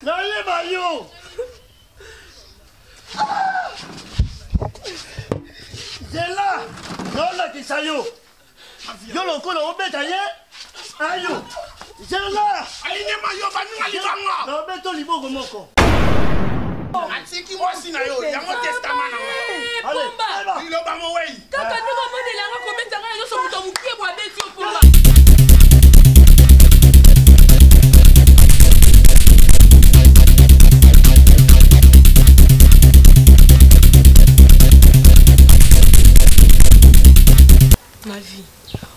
Nayeba yo. Zela, naolakisa yo. Yo lokola obeta ye, ayo. Zela. Alinema yo baninga libanga. Naobeta liboko moko. Atiki mwasi na yo, yango testament na ngo. Pomba. Liloba mowei. Kaka ndenge omonela nga kobeta nga nyonso moto ya mokie bo abeti yo pomba. Ma vie,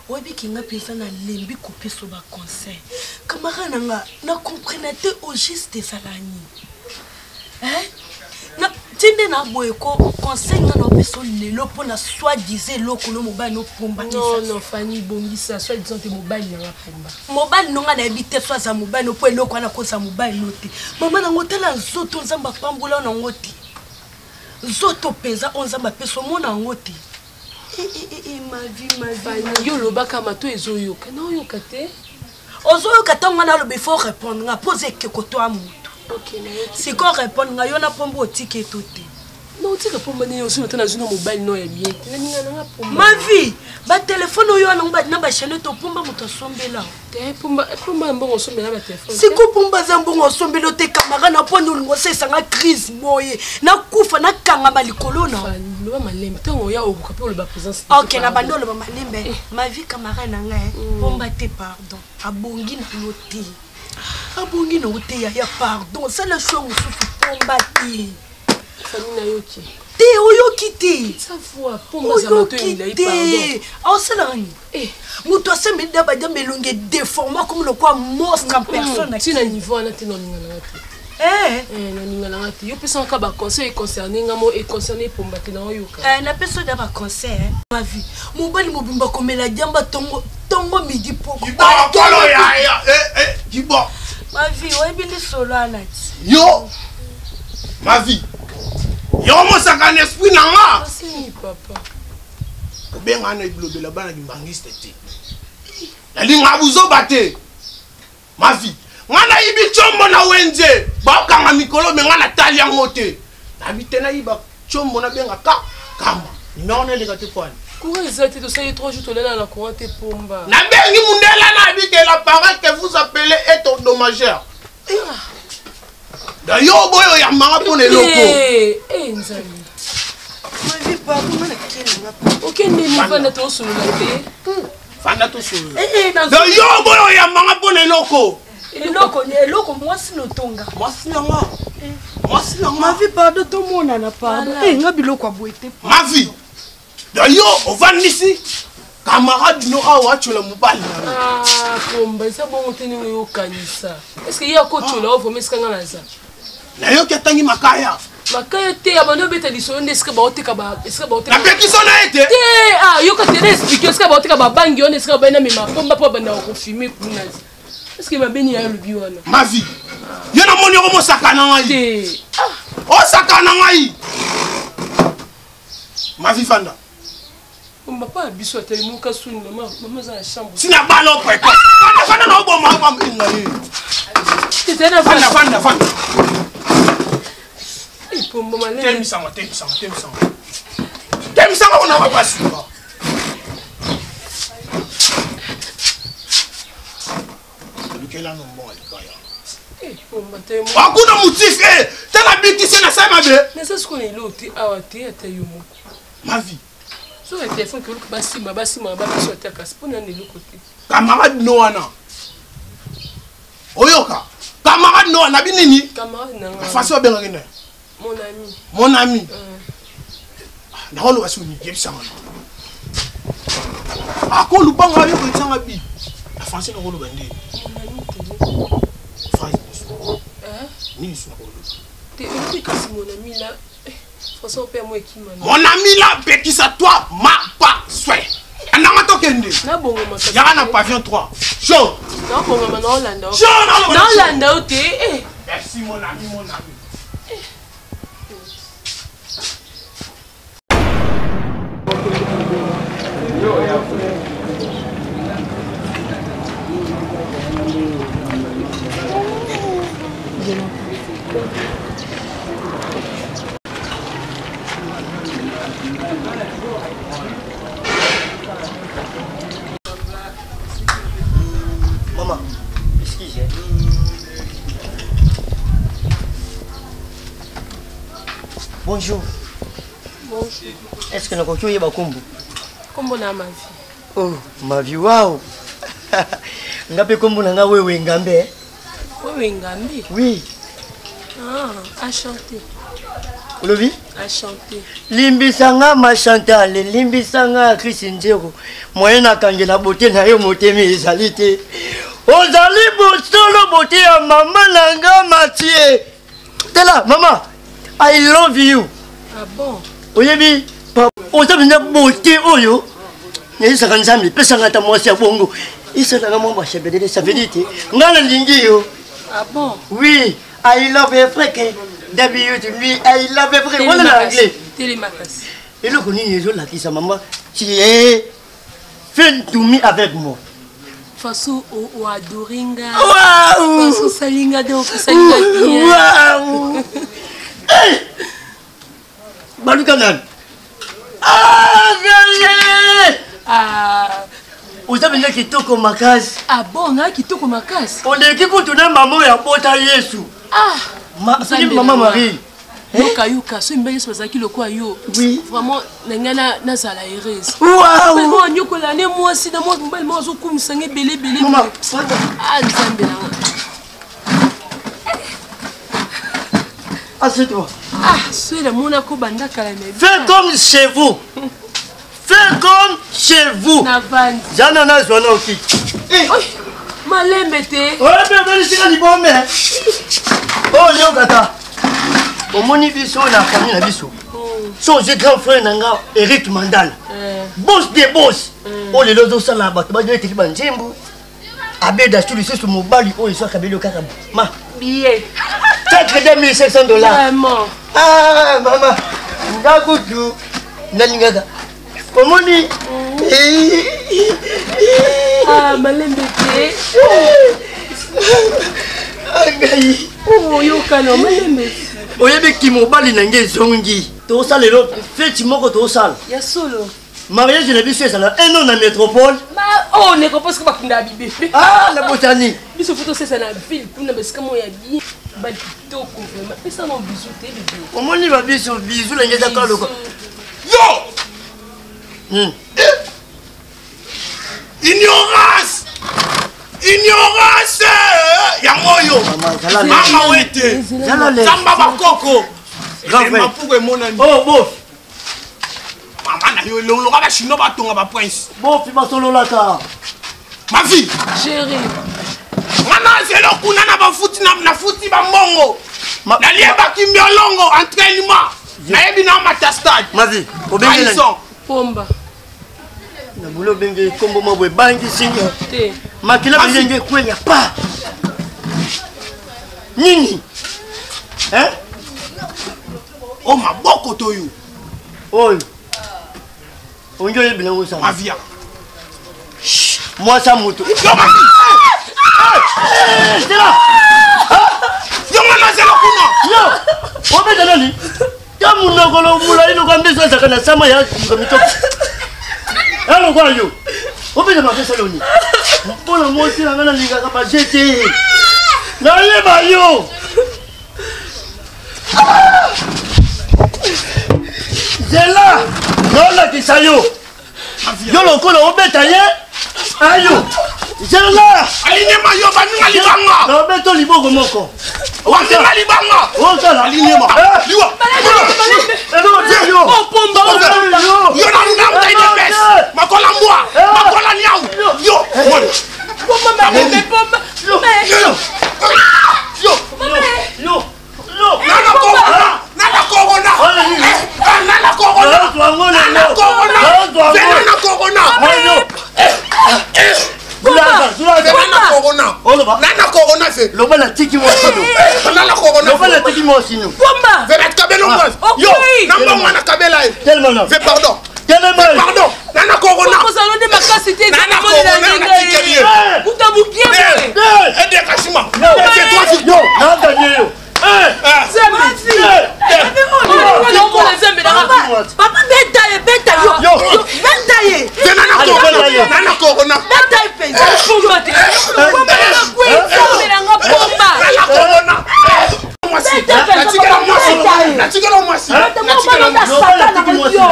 oyebi ke nga mpenza nalembi kopesa ba conseil. Camarade na nga, na comprena te au juste ezala nini. Hein? Na ti nde na boye ko conseil nga na opesa lelo mpo na soit disant eloko no mobali no pomba. Non non Fanny bongisa soit disant te mobali na nga pomba. Mobali no nga nayebi te so aza mobali no mpo eloko wana koza mobali no te. Mama nango tala nzoto Nzambe apambola nango te. Nzoto mpenza oyo Nzambe apesa omona yango te. Eh, eh, eh, ma vie, ma vie. Yo olobaka mato ezoyoka. Naoyoka te. Ozoyoka ntango nga naloba il faut répondre nga mpo oza ekeko to ya moto. Sikoyo répondre nga yo na pomba otiki eto te. Na otika pomba nini osi ata nazwi na mobali no ya bien te naninga nanga pomba. Ma vie, ba telefone oyo wana na ba chaîne to pomba moto asombela. Te pomba pomba mbongo osombela ba telefone. Sikoyo pomba aza mbongo osombela te camarade na mpo olingo osalisa nga crise boye nakufa nakangama likolo na loba malembe ntango oya okoka mpe oloba présence ok na bandi oloba malembe eh. Ma vie camarade na ngai eh, pomba te pardon abongi na yo te abongi na yo te yaya pardon sala choix mosusu pomba te Fanny nayoki te oyoki te oyoki te aosalaka nini eh. Moto asemeli da badiamba elongi edeforma komi lokwa monstre en personne ti na niveau wana te naolinga nanga te eh. Eh, nalinga nanga te yo pesaka kaka baconseil econcerne nga mo econcerne epomba te naoyoka napesa oda baconseil ma vie mobali mobimba komela diamba tongo tongo midi poko kolo yaya kibo ma vie oyebi lisolo wana ti yo ma vie yo mosaka na esprit na nga kobenga na bilobela bana kimbangiste te nalinga buzoba te ma vie nga nayibi combo na wenze bakanga mikolo me nga natali yango te nayebi te nayiba combo nabenga ka kamba nimero na eleka te poani courant eza te tosali 3 jours tolala na courant te pomba nabengi mundela nayebi ke l'appareil que vous appelez est endommageur da yo boyo oyambanga mpo na eloko nzambe okende nivanda tosolola te fanda tosolola da yo boyo oyambanga mpo na eloko eloko eloko mwasi notonga mwasi nanga mwasi nanga mavi pardon tomonana pardon eh, nga biloko ya boye te mavi da yo ovandisi camarade no awa atyola mobali na yo ah, pomba eza bongo te ndenge oyokanisa estce ye akotyola o vraimen esika nga naza nayoki atangi makaya makaya te abandi obeta lisolo nde esika baoteka esika baotekanapekiso na ye te te ah, yoka te na explike esika baoteka babangi wana esika babai na mema pomba mpo abandaka kofime kuna estce mabeni ya alobi wana mavi yo namoni yoko mosaka na ngai te osaka na ngai mavi fanda papa biso atali moka soni mama mama aza na chambre sina bala opreko fanda fanda na oboma obama inga ye fanda fanda fanda epombo maleme temisanga temisanga temisanga temisanga ona bapasi lukela no mbongo likaya akuna motif e tala bitise na sai mabe naza sikoyo na eloko te awa te ata yo moko ma vie soki ya telefone koluka basimba basimba babiso ata kasi mpo nani eloko te camarade no wana oyoka camarade no wana bi nini façon babengaki naye mon ami mon ami nakoloba soki nini yebisanga akolubanga yo koyebisanga bi na français nakoloba nde phrase mosusu nini su nakoloba te olobi kasi mon ami la Mon ami là, pekisa toi, ma pas soin. Ananga tokende. Yaka na pavillon 3. Chaud. Nabongama naolanda. Chaud naolanda yo te. Eh. Merci mon ami, mon ami. Maman, excusez. Bonjour. Bonjour. Est-ce que nakoki oyeba kombo? Kombo na ma vie. Oh, ma vie, wow. Nga pe kombo na nga wewe ngambe. Eh? Wewe ngambe? Oui. Ah, enchanté. Olobi? Enchanté. Limbisa nga ma Chantal, limbisa nga Chris Nzero. Moyen nakangela beauté na yo motema ezali te. Ozali bosolo beauté ya mama na nga Mathieu. Tala mama, I love you. Ah bon? Oyebi oza mpenza beauté oyo nayebisaka Nzambe pesanga ata mwasi ya bongo esalaka mwa bashebedele ça veut dire te nga nalingi yo. Ah bon? Oui. I love Africa. W to me, I love Africa. Wana na anglais. Telemakasi. Eloko nini ezolakisa mama tu es fait to me avec moi. Façon o adore nga. Waouh! Façon osali nga donc osali nga bien. Waouh! Hey! Baluka nani? Ah, Nzambe! Ah, Oza mpenza kitoko makasi. ah bon, na kitoko makasi. Oleki kutu na mama oyo abota Yesu. Ah! Ma, soki Nzambe mama na nga. Marie. Yoka yoka, soki mibali nyonso bazalaki lokola yo. Oui. Vraiment, na ngai nazala heureuse. Waouh! Vraiment, nyokola ne mwasi na mwasi mobali moko azokumisa ngai ebele ebele. Mama, Ah, Nzambe na nga. assieds-toi. Ah, soki namonako banda kala na Fais comme chez vous. Fais comme chez vous. navandi. Jana nazwa na okiti. Eh, Oy, malembe te. oyebi obelisika libome. Oyo yokaka. Omoni biso na famille na biso. So ozwi grand frère na nga Eric Mandala. Eh, Boss de boss. Oyo lelo ozosala bato bazoeteli banzembo. Abeda su lisusu mobali oyo so akabeli yo kaka ma billet. 4 500 dollars. Vraiment. Ah, mama, nga kutu nalingaka omoni. Ah, malembe te. Ah, ngai Oh, yokana malembe. Oyebi kimobali na ngai ezongi, tosala lelo feti moko, tosala Ya solo. mariage na biso ezala un an na métropole. Ma, oh, ndeko, parce que bakunda bibebe. Ah, nabotani. Biso fo tosesa na ville kuna basika moko ya bien. Bali kitoko vraiment. Pesa no bisou te bebe. Omoni babiso bizu na ngai eza kaka lokola Yo! Ignorance! Ignorance! Yango oyo! Mama, zala Mama wete! Zala le Samba bakoko! Grand frère. Mapuku emonani. Oh, bof. Mama na yo elongoloka bachinois batonga baprince. Bofi basololaka. Ma vie! Chéri. Nga nazela kuna na bafuti nafuti bambongo. Naliebaki miolongo entraînement. Nayebi na mata stade. Mavi obengeli nani? Alison. Pomba. Na bolo obengeli kombo mwa boye ebangisi nga. Te. Makila bengenge ekweya pa nini, hein? O maboko to yo. Oyo ongi oyebela ngo osala. Ma vie. Mwasi ya moto. Yo ma vie! Stela. Yo nga nazela kuna. Yo obeta nani ta monoko molai lokola mbeso azalaka na sama ya luka mitoko ya lokola yo obeta mapesa loni mpona mwasi na ngai nalingaka baje te nayeba yo. Zela naolakisa yo yo lokola obeta ye ayo zela. Alinema yo baninga libanga. Naobeta liboko moko. Waninga libanga. Osala. Alinema. Eh! Liwa. Malembe. Eloko te yo. Oh, pomba. Yo. Yo na ngamta idepes. Makola mbwa. Makola niau. Yo. Mwana. Pomba malembe pomba. Yo. Mais, Yo. Yo. Yo. Yo. Nana corona. Nana corona. Oyo nini? Eh, nana corona. Nazwa yango Nana lelo. corona. Nazwa yango. Ve nana corona. Oyo. Zulaka, zulaka. Ve nana corona. Oloba. Nana corona fe. Loba natiki mwasino. Nana corona. Loba natiki mwasino. Pomba. Ve batkabela mwasi. Yo. Okei. Na mbongo na kabela ye. Telema na. Ve pardon. Telema. Pardon. Nana corona. Kozala nde makasi te. Nana corona na tikeli ye. Utabukie boye. Eh, Ede Kashima. Yo. C'est toi Yo, naganye yo. Papa, beta ye, beta yo. Beta ye. Nana corona. Beta ye mpenza. Pomba te. Nzambe na nga pomba. Nana corona. Mwasi, natikela mwasi,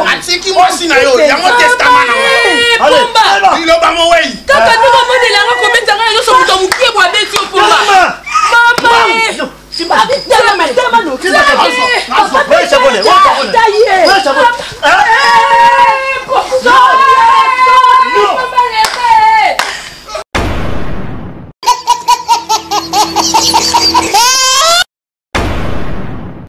natiki mwasi na yo yango te.